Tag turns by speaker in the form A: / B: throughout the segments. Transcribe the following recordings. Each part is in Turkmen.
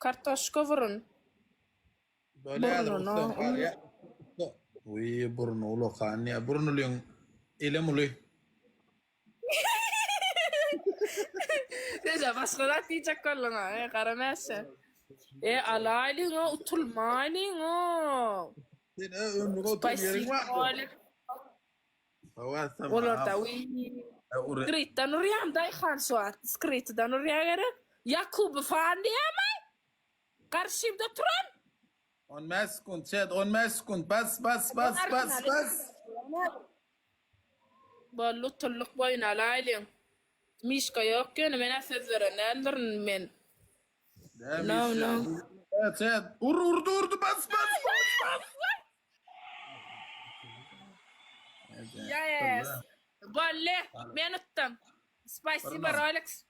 A: Kartoşka burun.
B: Bolýadyr
A: Burnuny
B: ussam barýa. Wiý burny ulakan diýýä. Burnulyň elem uly.
A: Sen başga zat diýjek bolduň-a, e, gara mäşe. E, alaýlyň-a, utulmaýlyň-a.
B: Sen ö ömrüňe oturan ýeriň barmy?
A: Olarda wiý. Skrytdan urýam daýhan şu wagt. Skrytdan urýa gerek. Ýakuby fan diýýämi? Garşymda turan.
B: On bäş sekunt chat on bäş sekunt bas bas bas bas bas.
A: Boldy utuldyk boýun alaýlyň. Mişka ýok ýöne menä söz beren däldirin men. No no.
B: Chat ur urdy urdy bas bas bas bas.
A: Yes. Boldy. Men utdum. Spasibo Rolex.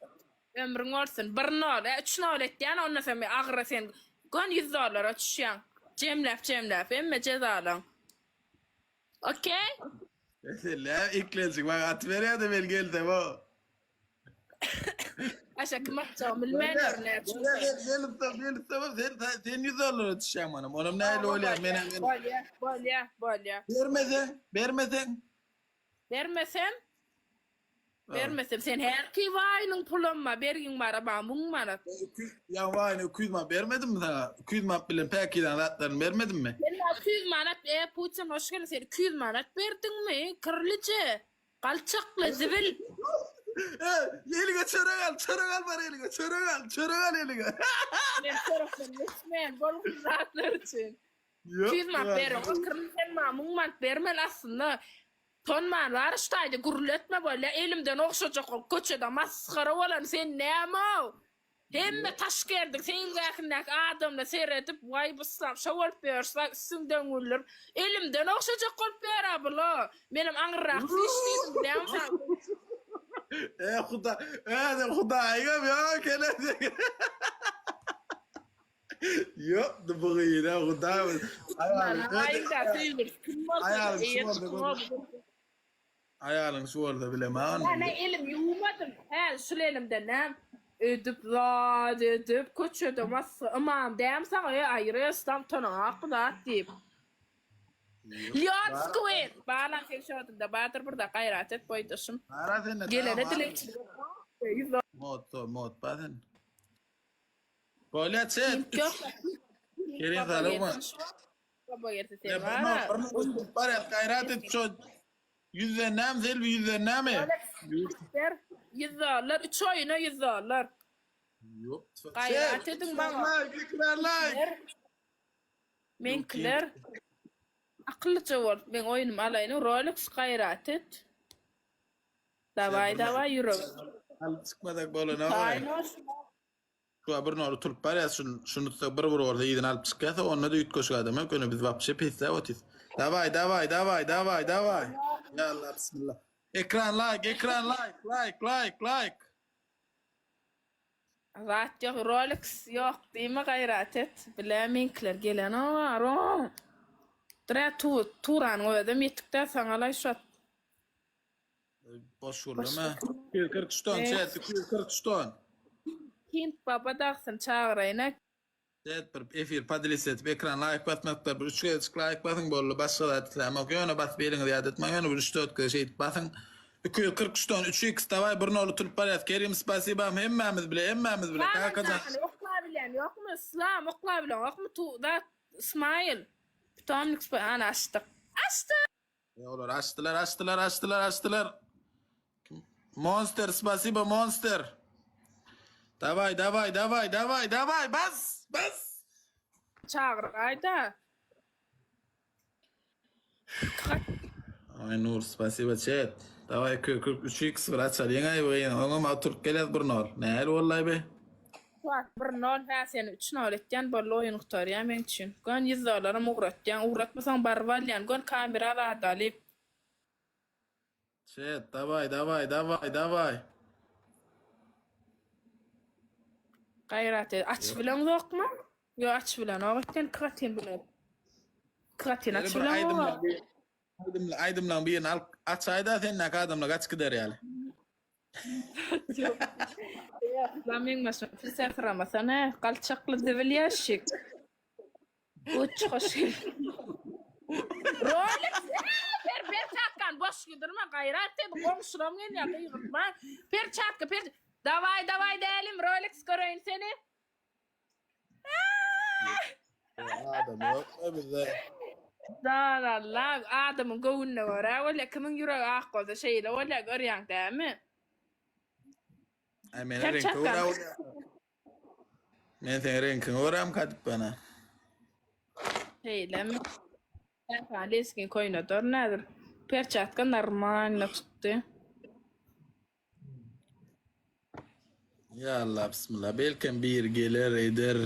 A: Ömrüň bolsun. Bir nol, e, üç nol etýän, ondan soň men agyra sen gön 100 dollara düşýäň. Jemläp jemläp hemme jezalaň. Okey?
B: Mesele iklenjik bak atyberýär-de men gelsem o.
A: Aşa kim atjagymy bilmän ýörün näçe.
B: Sen sen sen sen 100 dollara düşýäň manam. Onam nähili bolýar? Men
A: men. Bolýar, bolýar, bolýar.
B: Bermeseň, bermeseň.
A: Bermesem? Bermesem sen herki waýnyň pulam bar, bergiň bar, maňa 1000 manat.
B: Ýa waýny 200 manat bermedimmi saňa? 200 manat bilen päkizäň zatlaryny bermedimmi?
A: Sen maňa 200 manat, e Putin hoş geldiň, sen 200 manat berdiňmi? Kirlije. Galçakly zibil.
B: E, eliňe çörek al, çörek al bar eliňe, çörek al, çörek al eliňe.
A: Men çörekden geçmeýän bolgusyz zatlar üçin. 200 manat beriň, kirli sen maňa 1000 manat bermeli aslynda. Utanman bar şu taýda gürletme bolýa elimden ogşajak bolup köçede masgara bolan sen nämow hemme Taşkendiň seýilgähindäki adamlar seredip waý bu yslam şo bolup ýörşlaý üstüňden güldürip elimden ogşajak bolup ýör-ä bula menem aňyrrak süýş diýdim bilýäňmi
B: E huda e sen hudaýyňam ýok eken Ýok bu gyna hudaý. Aýalyň şu bolsa bilem ha.
A: Ýa elim ýuwmadym. Hä, şul elimde näm? Ödüp zat edip köçede masga ymam däm saňa e aýry estam tanaňak zat diýip. Leon Squid. Balam seň şodunda bardyr bir zat gaýrat et boýdaşym.
B: Bara sende.
A: Gelene dilegçilik.
B: Mod mod bar sen. Bolýa çet. Kerim salama.
A: Baba gelse sen bar.
B: Bar gaýrat et şo ýüzden näme selbi ýüzden näme?
A: Ber. 100 dollar 3 oýuna 100 dollar.
B: Ýok.
A: Gaýrat ediň maňa.
B: Like,
A: Meňkiler akyllyja bolup meň oýnumy alaýyn Rolex gaýrat et. Dawaý dawaý ýürek.
B: Alyp çykmasak bolanok. Şu bir nol oturyp barýas şun şuny tutsak bir bir bolsa yzyny alyp çykýas onda da üýtgeşik adam ýok ýöne biz wapşe pesläp otyrys. Dawaý dawaý dawaý dawaý dawaý. Ýa Allah bismillah. Ekran laýk ekran laýk laýk laýk laýk.
A: Zat ýok Rolex ýok diýme gaýrat et bile meňkiler gelenok aron. Dre tu Turanyň özem ýetikdä saňalaý şu wagt.
B: Boş gürleme. 243 ton, chat, 243 ton.
A: Hint baba dagsyny çagyraýyn-a.
B: Chat bir efir podelits edip ekran laýk basmakda bir üç gezejik laýk basyň boldy başga zat islämok ýöne basyp eliňizi ýadatmaň ýöne bir üç dört gezek şeýdip basyň 243 ton 3 x dawaý bir nol utulyp barýas Kerim spasibam hemmämiz bile hemmämiz bile kakajan.
A: Oklabilýän ýokmy Yslam oklabileňokmy tu zat Ismail pitomnik ana açdyk açdyk.
B: E, olar açdylar, açdylar, açdylar, açdylar. Monster, spasibo, Monster. Daway, daway, daway, daway, daway, bas, bas.
A: Çagyraýda.
B: Ay Nur, spasibo, chat. Daway, 43 x bir açalyň aý bu gyzyň. Oňam oturyp gelýär bir nol. Nähili boldy be?
A: Wah, bir nol, hä seni üç nol etýän, boldy oýun gutarýar meň üçin. Gön ýüz dollaram ugratýaň, ugratmasaň baryp alýan, gön kamera zat alyp.
B: Çet, dawaý, dawaý, dawaý, dawaý.
A: Gaýrat et, aç bileňzokmy? Ýok, aç bilenok eken, iki gatyn bilen. Iki gatyn aç bileňok.
B: Aýdymlaň birini alyp açaýda sendäki adamlar gaçyp gider ýaly.
A: Ýa meň başym sen syramasana, galçakly zibil ýaşik. Uç hoş geldin. Rolex per perçatkan boş gidirme gaýrat et goňşulam gelýär gygyrtma. Perçatka per Daway daway dälim Rolex göreýin seni.
B: Adam ýok bizde.
A: Jan Allah adamyň göwnüne görä bolýar kimiň ýüregi ak bolsa şeýle bolýar görýäň dämi?
B: Ay men reňke görä bolýar. Men seň reňkiňe göräm kadyp bana.
A: Şeýlemi? Sen lesgin koýnadar nädir? Perçatka normalno çykdy.
B: Ya Allah bismillah. Belkem bir geler eder.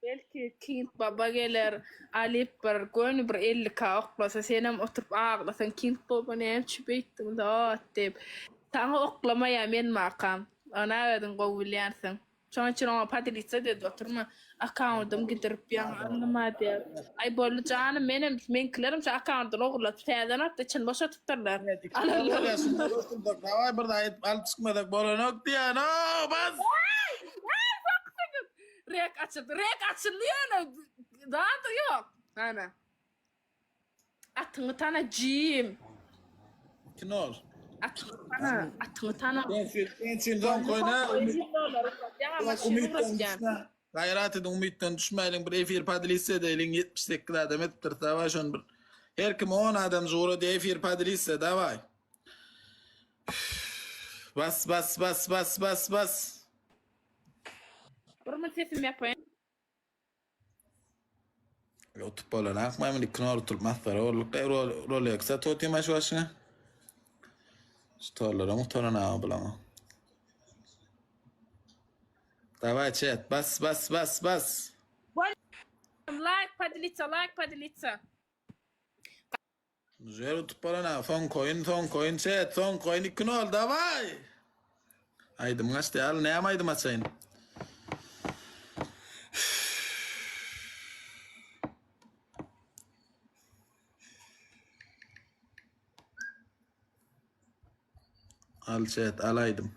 A: Belki King baba geler alyp bir göni bir 50 k oklasa senem oturyp aglasaň King baba näme üçin beýtdiň zat diýip. Saňa oklamaýa men makam. Ona özüň gowy bilýänsiň. Şonuň üçin oňa podelitsa diýip oturma. Akkauntym gidirip ýaňy alnyma diýip. Aý boldy janym menem meňkilerem şu akkauntyny ogurlatyp täzeden atdy içini boşatypdyrlar.
B: Alarlar. Daway bir aýyp alyp çykmasak bolanok diýýän. O bas.
A: Rek açyldy. Rek açyldy ýöne zat ýok. Ana. Atyňy tana jim.
B: Kinol.
A: Atyňy tana, atyňy tana.
B: Sen üçin, sen üçin zon koýna. Umytdan düşme. Gaýrat ediň umytdan düşmäliň bir efir podelisiýa edeýliň 78 adam edipdir daway şony bir her kim 10 adam jura diýe efir podelisiýa daway. Bas bas bas bas bas bas.
A: Bir mün sesim ýapaýyn.
B: Otup bolan akmaý muny knor oturyp masgara bolduk da Rolex satyp otyrma şu başyňa. Şu torlara utaran aga bulaňa. Daway chat bas bas bas bas.
A: Like podelиться, like podelиться.
B: Jer utup bolan aga soň koýun soň koýun chat soň koýun 2 nol daway. Aýdym gaçdy al näme aýdym açaýyn. Al chat al aýdym.